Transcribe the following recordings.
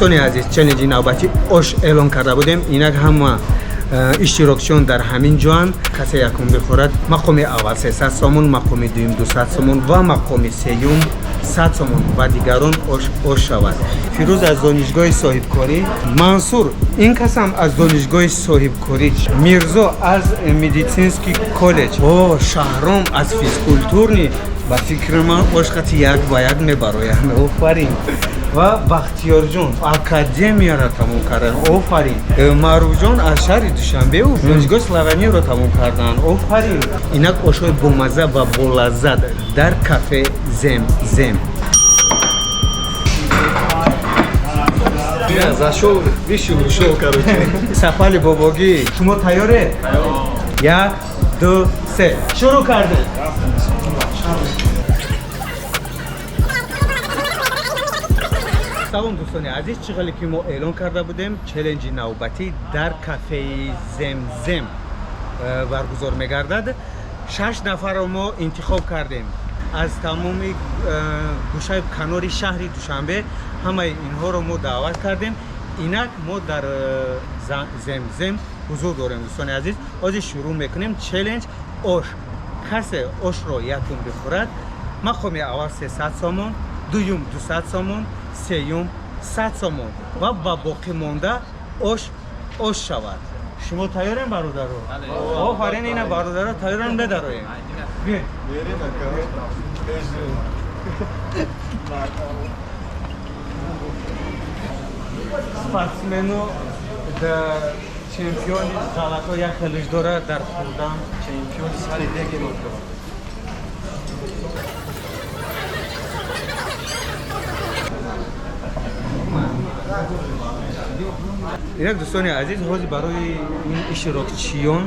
Дӯстони азиз, челленҷи навбатӣ ош эълон карда будем. Инак ҳама иштирокчиён дар ҳамин ҷоанд. Касе якум бихӯрад, мақоми аввал 300 сомон, мақоми дуюм 200 сомон ва мақоми сеюм 100 сомон ва дигарон ош ош шавад. Фирӯз аз донишгоҳи соҳибкорӣ, Мансур ин касам аз донишгоҳи соҳибкорӣ, Мирзо аз медицинский коллеҷ, о Шаҳром аз физкультурный. Ба фикри ман, ош хати як ба як мебароянд. Офарин! Ва Бахтиёрҷон академияро тамом карданд. Офарин! Маъруфҷон аз шаҳри Душанбеу донишгоҳи славяниро тамом карданд. Офарин! Инак ошҳои бомазза ва болаззат дар кафе Зем Зем. Я зашел, видишь, ушел, короче. Сафали бобогӣ, шумо тайёред? Як, ду, се, шурӯъ кардем. Салом, дӯстони азиз! Чӣ хеле ки мо эълон карда будем, челленҷи навбатӣ дар кафеи Земзем баргузор мегардад. Шаш нафарро мо интихоб кардем аз тамоми гӯшаи канори шаҳри Душанбе. Ҳамаи инҳоро мо даъват кардем. Инак мо дар Земзем ҳузур дорем. Дӯстони азиз, ҳозир шурӯъ мекунем челленҷ ош. Касе ошро якум бихӯрад, мақоми аввал 300 сомон, дуюм 200 сомон, сеюм 100 сомон ва ба боқӣ монда ош ош шавад. Шумо тайёрем, бародаро? Офарин! Ина бародаро тайёрам, бедароем. Биёед. Верина, короче. Спортсмену да чемпиони золото як хелиш дорад дар хӯрдан. Чемпион сари деги. Инак, дӯстони азиз, ҳозир барои ин иштирокчиён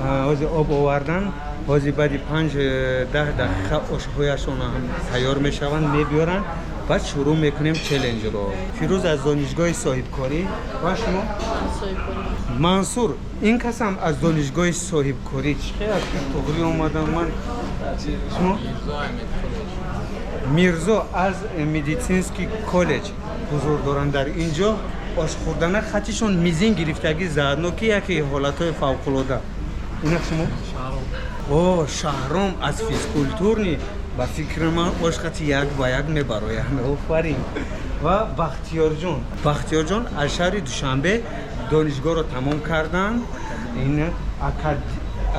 ҳозир об овардан. Ҳозир баъди 5-10 дақиқа ошҳояшон ҳам тайёр мешаванд, мебиёранд, баъд шурӯъ мекунем челленҷро. Фирӯз аз донишгоҳи соҳибкорӣ ва шумо? Мансур ин касам аз донишгоҳи соҳибкорӣ. Чӣ хел туғрӣ омадам ман. Шумо? Мирзо аз медицинский коллеҷ ҳузур доранд дар ин ҷо. Ош хӯрдана хатишон мизин гирифтагӣ, заодно ки яке ҳолатҳои фавқулода. Инак шумо? О Шаҳром аз физкультурный. Ба фикри ман, ош хати як ба як мебароянд. Офарин! Ва Бахтиёрҷон, Бахтиёрҷон аз шаҳри Душанбе донишгоҳро тамом карданд. Ин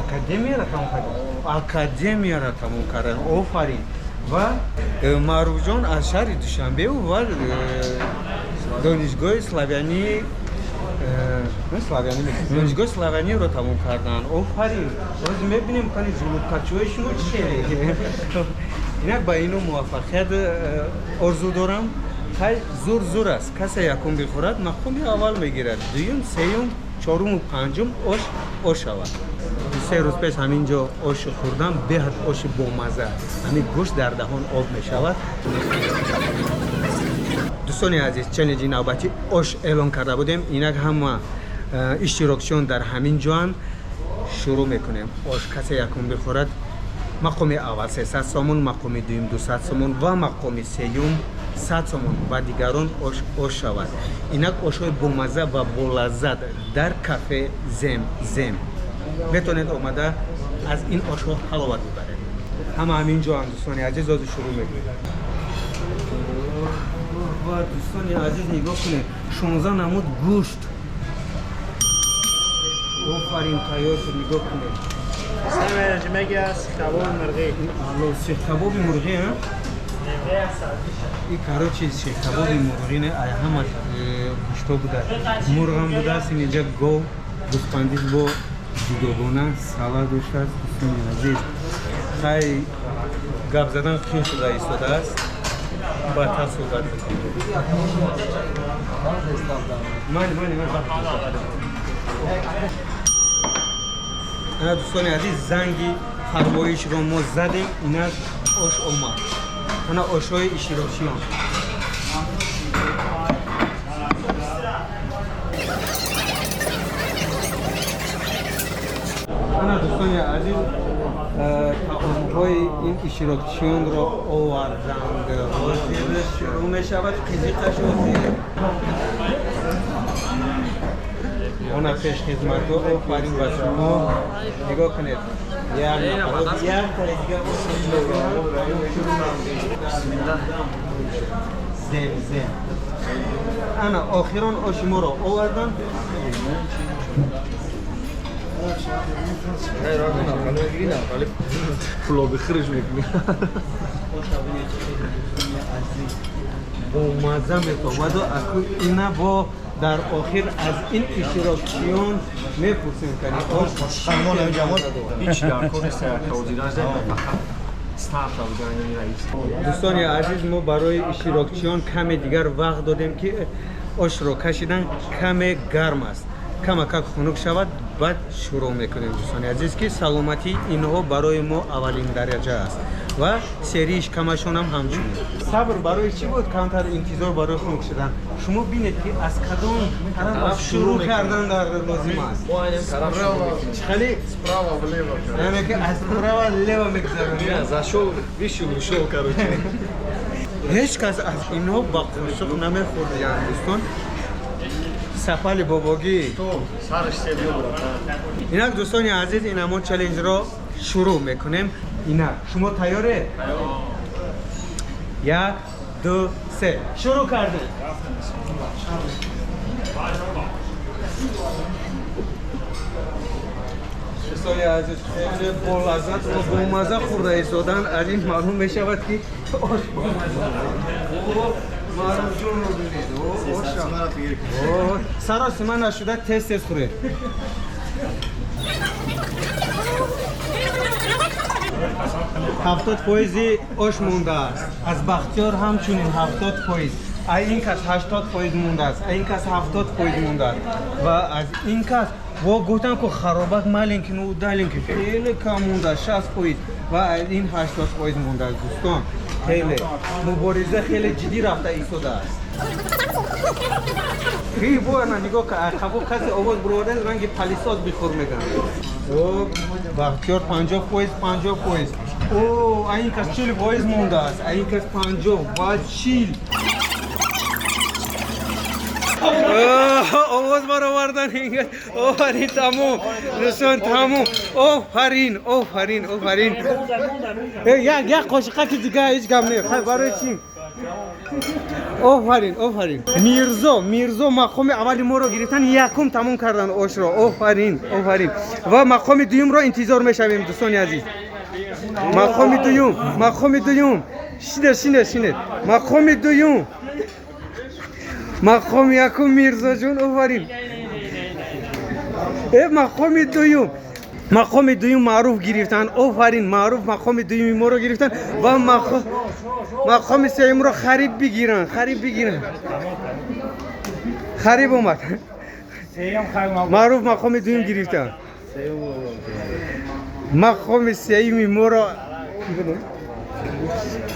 академияро тамом карданд, академияро тамом карданд. Офарин! Ва Маъруфҷон аз шаҳри Душанбеу ва донишгоҳи славянӣ, славянӣ, донишгоҳи славяниро тамом карданд. Офарин! Ҳозир мебинем, кани желудкачои шумо чие. Инак ба ино муваффақият орзу дорам. Хай, зур зур аст. Касе якум бихӯрад, мақоми аввал мегирад, дуюм, сеюм, чоруму панҷум ош ош шавад. 3 рӯз пеш ҳамин ҷо ош хӯрдам, беҳад оши бомазза, ҳамин гӯшт дар даҳон об мешавад. Дӯстони азиз, челленҷи навбатӣ ош эълон карда будем. Инак ҳама иштирокчиён дар ҳамин ҷоанд. Шурӯъ мекунем ош. Касе якум бихӯрад, мақоми аввал 300 сомон, мақоми дуюм 200 сомон ва мақоми сеюм 100 сомон ва дигарон ош ош шавад. Инак ошҳои бомазза ва болаззат дар кафе Зем Зем. Метавонед омада аз ин ошҳо ҳаловат бибаред. Ҳама ҳамин ҷоанд, дӯстони азиз, ҳозир шурӯъ мекунем. Ва, дӯстони азиз, нигоҳ кунед, 16 намуд гӯшт. Офарин, тайёр шуд, нигоҳ кунед. Сехкабоби мурғӣ. И, короче, сехкабоби мурғӣ не, ай ҳама гӯшто буда, мурғам будааст. Инҷа гов, гӯспандиш бо ҷудогона салат доштааст. Дӯстони азиз, хай, гап задан қин шуда истодааст, баъдтар суҳбат мекунем. Мани, мани, ман. Ана, дӯстони азиз, занги фармоишро мо задем. Инак ош омад. Ана ошҳои иштирокчиён. Ана, дӯстони азиз, таомҳои ин иштирокчиёнро оварданд. Ҳозир шурӯъ мешавад қизиқаш ҳозир. Мона пешхизматҳо, офарин ба шумо. Нигоҳ кунед. Як нафар, як тари дигар. Бисмиллах. Земзем. Ана охирон оши моро овардан. Пулоби хириш мекунӣ. Бо мазза метобаду аку ина бо дар охир аз ин иштирокчиён мепурсем, кани ош Ҳеч дар кор нест, фақат старта будан раис. Дӯстони азиз, мо барои иштирокчиён каме дигар вақт додем, ки ошро кашидан. Каме гарм аст, камакак хунук шавад, баъд шурӯъ мекунем. Дӯстони азиз, ки саломатии инҳо барои мо аввалин дараҷа аст ва серии шикамашонам ҳамчунин. Сабр барои чӣ буд? Камтар интизор барои хунук шудан. Шумо бинед, ки аз кадом тараф шурӯъ кардан дар лозим аст. Хеле Справа влево. Яъне ки аз права лево мегузаронем. Зашел, вышел, ушел, короче. Ҳеҷ кас аз инҳо ба қошуқ намехӯрдиянд, дӯстон. Сапали бобогӣ. Сараш себ, братан. Инак, дӯстони азиз, ин ҳамон челленҷро шурӯъ мекунем. Инак, шумо тайёред? Як, ду, се, шурӯъ кардем. Дӯстони азиз, хеле болаззат ва бомазза хӯрда истодан. Аз ин маълум мешавад, ки ош бомазза. Маъруфҷонро бинед. Саросима нашуда, тез тез хӯред. 70 фоизи ош мондааст. Аз Бахтиёр ҳамчунин 70%. А ин кас 80% мондааст, а ин кас 70% мондааст ва аз ин кас во гуфтам, ку харобак маленький, ну удаленький, хеле кам мондааст, 60%, ва аз ин 80% мондааст. Дӯстон, хеле мубориза хеле ҷиддӣ рафта истодааст. Бояна нигоҳ қабул касе овоз буроварда, ранги пылесос бихӯр меган. Бахтиёр 50%, 50%. О, а ин кас 40% мондааст, а ин кас 50 ва 40. Овоз баровардан. Офарин, тамом, дӯстон, тамом. Офарин, офарин, офарин. Як қошиқаки дига ҳеҷ гап не, барои чӣ? Офарин, офарин. Мирзо, Мирзо мақоми аввали моро гирифтан, якум тамом кардан ошро. Офарин, офарин. Ва мақоми дуюмро интизор мешавем, дӯстони азиз. Мақоми дуюм, мақоми дуюм. Шинед, шинед, шинед. Мақоми дуюм. Мақоми якум Мирзоҷон, офарин. Мақоми дуюм, мақоми дуюм Маъруф гирифтанд. Офарин, Маъруф мақоми дуюми моро гирифтанд ва мақоми сеюмро хариб бигиранд, хариб бигиранд. Хариб омад. Маъруф мақоми дуюм гирифтанд. Мақоми сеюми моро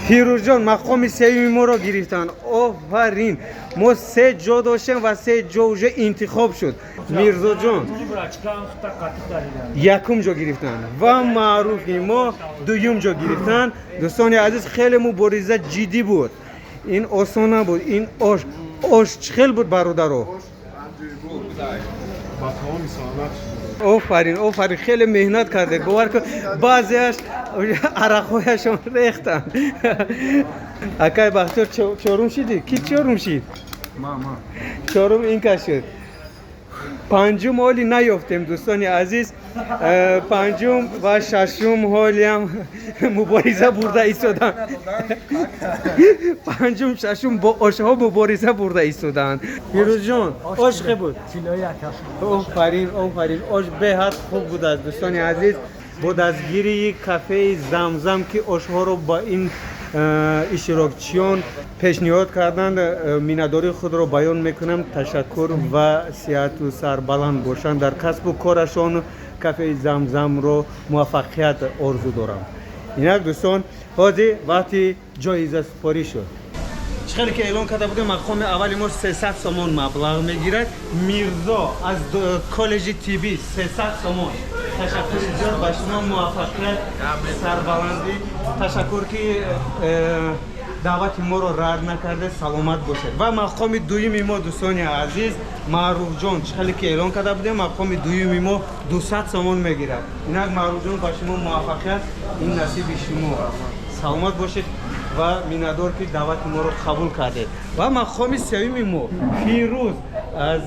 Фирӯзҷон мақоми сеюми моро гирифтанд. Офарин. Мо се ҷо доштем ва се ҷо уже интихоб шуд. Мирзоҷон якум ҷо гирифтанд ва Маъруфи мо дуюм ҷо гирифтанд. Дӯстони азиз, хеле мубориза ҷиддӣ буд, ин осон набуд. Ин ош, ош чӣ хел буд, бародаро? Офарин, офарин, хеле меҳнат кардед. Бовар кун, баъзеаш арақҳояшон рехтанд. Акай Бахтиёр, чорум шидӣ? Ки чорум шид? Чорум ин кас шуд. Панҷум ҳоли наёфтем, дӯстони азиз. Панҷум ва шашум ҳолиам мубориза бурда истодаанд. Панҷум, шашум бо ошҳо мубориза бурда истодаанд. Фирӯзҷон, ош хе буд? Офарин, офарин, ош беҳад хуб будааст. Дӯстони азиз, бо дастгирии кафеи Замзам, ки ошҳоро ба ин иштирокчиён пешниҳод карданд, миннатдории худро баён мекунам. Ташаккур ва сиҳату сарбаланд бошанд дар касбу корашон. Кафеи Замзамро муваффақият орзу дорам. Инак, дӯстон, ҳозир вақти ҷоизасупорӣ шуд. Чӣ хеле ки эълон карда будем, мақоми аввали мо 300 сомон маблағ мегирад. Мирзо аз коллеҷи тиббӣ, 300 сомон. Ташаккури зиёд ба шумо, муваффақият, сарбаландӣ. Ташаккур, ки Даъвати моро рад накарде, саломат бошед. Ва мақоми дуюми мо, дӯстони азиз, Маъруфҷон, чӣ хеле ки эълон карда будем, мақоми дуюми мо 200 сомон мегирад. Инак, Маъруфҷон, ба шумо муваффақият, ин насиби шумо. Саломат бошед ва миннатдор, ки даъвати моро қабул кардед. Ва мақоми сеюми мо, Фирӯз аз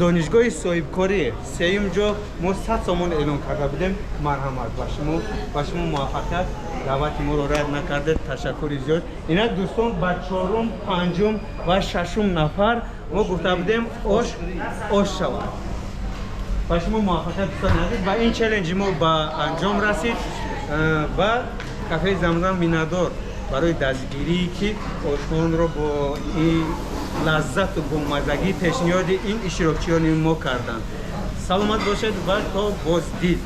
донишгоҳи соҳибкорӣ, сеюм ҷо мо 100 сомон эълон карда будем. Марҳамат, ба шумо муваффақият, даъвати моро рад накардед, ташаккури зиёд. Инак, дӯстон, ба чорум, панҷум ва шашум нафар мо гуфта будем, ош шавад. Ба шумо муваффақият, дӯстони азиз. Ва ин челленҷи мо ба анҷом расид ва кафеи Замзам миннатдор барои дастгирие, ки ошхонро бо лаззату бомазагӣ пешниҳоди ин иштирокчиёни мо карданд. Саломат бошед ва то боздид.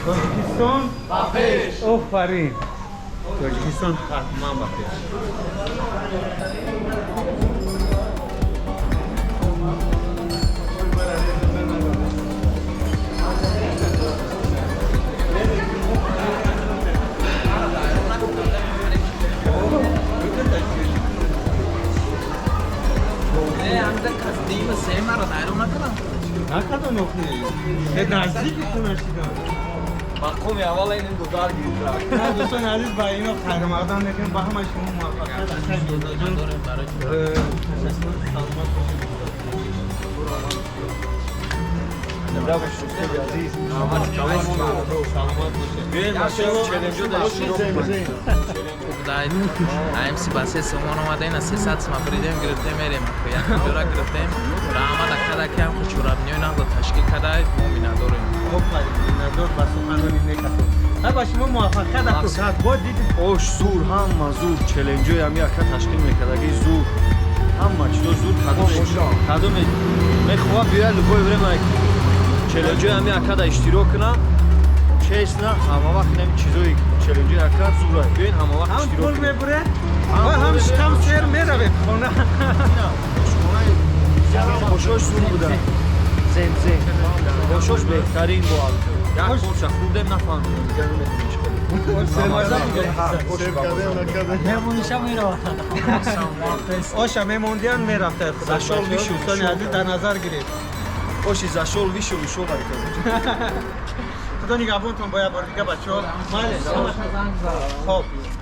Тоҷикистон ба пеш! Офарин, Тоҷикистон ҳатман ба пеш! Накардам, охи наздики хона шидам. Мақоми аввала ин дудар гирифт. Дӯстони азиз, ба ино хайрмақдам мекунем. Ба ҳамаи шумо муваффақият, акай Додарҷон, ташаккур, саломат бошед. Азиз, саломат бошед. Биёем, челленҷо дар иштирок кунем. АМС ба 3 сомон омадем, 300 сма бридем, гирифтем, мерем. Як ҷора гирифтем. Раҳмат акада, ки ҳам чорабиниҳои нағзо ташкил карда, мо миннатдорем. Офарин, миннатдор ба суханони некатон. Ба шумо муваффақият. Мақсад бо дид. Ош зур, ҳама зур, челленҷои ҳами ака ташкил мекардаги зур, ҳама чизо зур. Кадоме мехоҳад, биёяд, любое время челленҷои ҳами акада иштирок кунам. Честно, ҳама вақт нами чизои челленҷои ака зура. Биёин, ҳама вақт ҳам иштирок пул кунем. Мебуред ва ҳам шикам сер, меравед хона. Ошош зур буда, земзем ошош беҳтарин бо. Як порча хӯрдем, нафаҳмидем, дигар наметонем чӣ. Мемониша меравад. Оша мемондиян, мерафта. Зашол вишул. Дӯстони азиз, дар назар гиред. Оши зашол вишул ушол. Худо нигаҳбонтон. Бо як бори дига, бачаҳо, майли, хоб.